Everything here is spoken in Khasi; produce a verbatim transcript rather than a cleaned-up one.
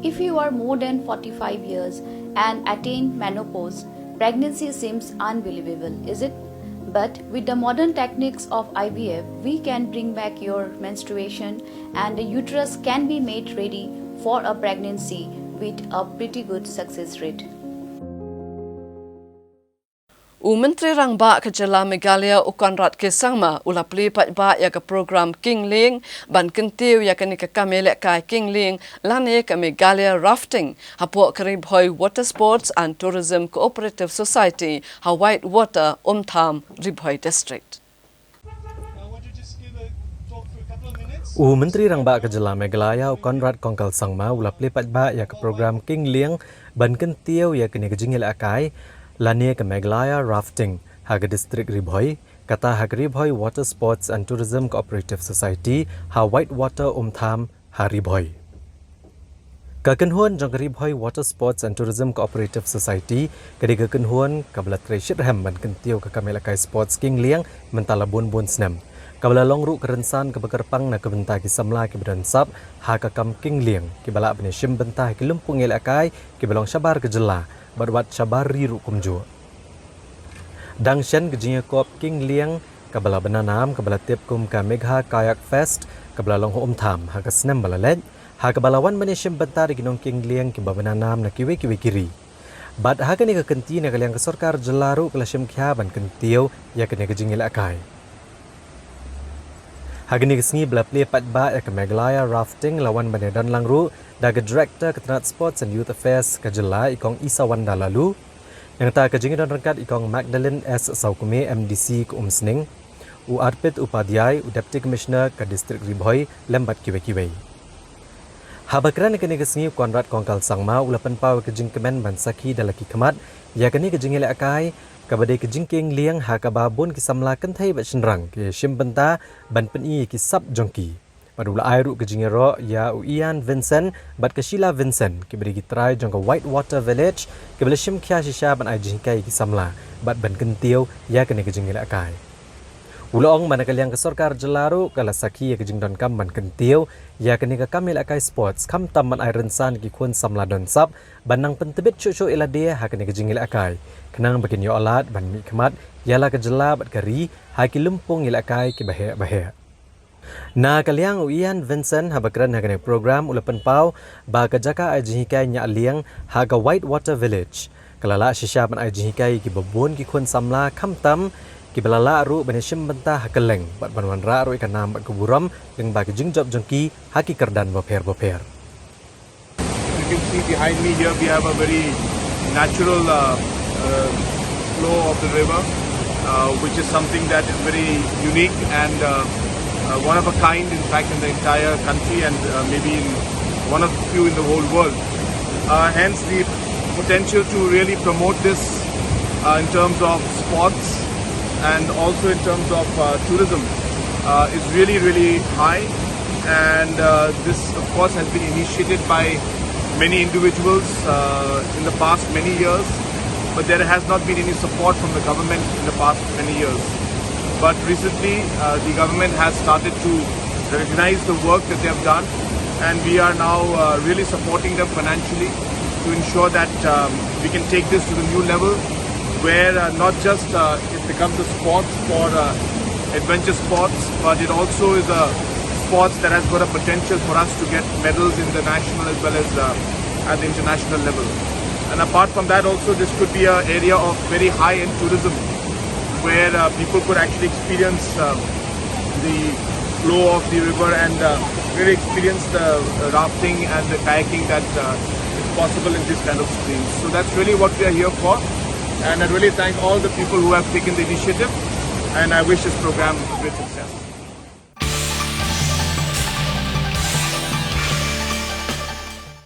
If you are more than forty-five years and attain menopause, pregnancy seems unbelievable, is it? But with the modern techniques of I V F, we can bring back your menstruation and the uterus can be made ready for a pregnancy with a pretty good success rate. U Myntri Rangbah ka jylla Meghalaya u Conrad K Sangma u la plie paidbah ïa ka program King Lieng ban kyntiew ïa kane ka kam ïalehkai King Lieng lane ka Meghalaya Rafting hapoh ka Ri Bhoi Water Sports and Tourism Cooperative Society ha White Water, Umtham, Ri Bhoi District. U Myntri Rangbah ka jylla Meghalaya u Conrad Kongkal Sangma u la plie paidbah ïa ka program King Lieng ban kyntiew ïa kane ka jingïalehkai lane ka Meghalaya Rafting ha ka district Ri Bhoi, kata ha ka Ri Bhoi Water Sports and Tourism Cooperative Society ha White Water, Umtham, ha Ri Bhoi. Ka kynhun jong ka Ri Bhoi Water Sports and Tourism Cooperative Society ka dei ka kynhun kaba la trei shitrhem ban kyntiew ka kam ïalehkai sports King Lieng mynta la bun bun snem. Kaba la long ruh ka rynsan kaba kyrpang na ka bynta ki samla kiba don sap ha ka kam King Lieng kiba lah ban ïashim bynta ha ki lympung ïalehkai kiba long shabar ka jylla bad wat shabar ri ruh kumjuh. Dang shen ka jingïakop King Lieng kaba la bna nam kaba la tip kum ka Megha Kayak Fest kaba la long ha Umtham ha ka snem ba la leit, ha kaba la wan ban ïashim bynta da ki nong King Lieng kiba bna nam na kiwei kiwei ki ri. Bad ha kane ka kynti na ka liang ka sorkar jylla ruh ka la shim khia ban kyntiew ïa kane ka jingïalehkai. Ha kane ka sngi ba la plie paidbah ïa ka Meghalaya Rafting la wan ban ïadon lang ruh da ka Director ka tnat Sports and Youth Affairs ka jylla i Kong Isawanda Laloo. Nangta ka jingdon ryngkat i Kong Magdalene S Sawkmie, M D C ka Umsning, u Arpit Upadhyay, u Deputy Commissioner ka District Ri Bhoi, lem bad kiwei kiwei. Haba kren ha kane ka sngi u Conrad Kongkal Sangma u la pynpaw ka jingkmen ban sakhi da la ki khmat ïa kane ka jingïalehkai kaba dei ka jingking lieng ha kaba bun ki samla kynthei bad shynrang ki shim bynta ban pyni ïa ki sap jong ki. Bad u la ai ruh ka jingïaroh ïa u Ian Vincent bad ka Sheila Vincent kiba dei ki trai jong ka White Water Village kiba la shim khia shisha ban ai jinghikai ïa ki samla bad ban kyntiew ïa kane ka jingïalehkai. U la ong ba na ka liang ka sorkar jylla ruh ka la sakhi ïa ka jingdonkam ban kyntiew ïa kane ka kam ïalehkai sports khamtam ban ai rynsan ïa ki khun samla don sap ban nang pyntbit shuh shuh ïa lade ha kane ka jingïalehkai khnang ba kin ïoh lad ban mihkhmat ïa la ka jylla bad ka ri ha ki lympung ïalehkai kiba heh ba heh. Na ka liang u Ian Vincent haba kren ha kane ka program u la pynpaw ba ka jaka ai jinghikai ñiah lieng ha ka White Water Village ka la lah shisha ban ai jinghikai ïa kiba bun ki khun samla khamtam kiba la lah ruh ban ïashim bynta ha kylleng bad ban wanrah ruh ïa ka nam bad ka burom lyngba ki jingjop jong ki ha ki kyrdan bapher bapher. You can see behind me here we have a very natural uh, uh, flow of the river, uh, which is something that is very unique and uh, uh, one of a kind, in fact, in the entire country and uh, maybe in one of the few in the whole world. Uh, hence, the potential to really promote this uh, in terms of sports and also in terms of uh, tourism uh, is really, really high. And uh, this, of course, has been initiated by many individuals uh, in the past many years, but there has not been any support from the government in the past many years. But recently, uh, the government has started to recognize the work that they have done, and we are now uh, really supporting them financially to ensure that um, we can take this to the new level where uh, not just uh, it becomes a sport for uh, adventure sports, but it also is a sports that has got a potential for us to get medals in the national as well as uh, at the international level. And apart from that, also this could be an area of very high-end tourism, where uh, people could actually experience uh, the flow of the river and uh, really experience the rafting and the kayaking that uh, is possible in this kind of streams. So that's really what we are here for. And I really thank all the people who have taken the initiative, and I wish this program great success.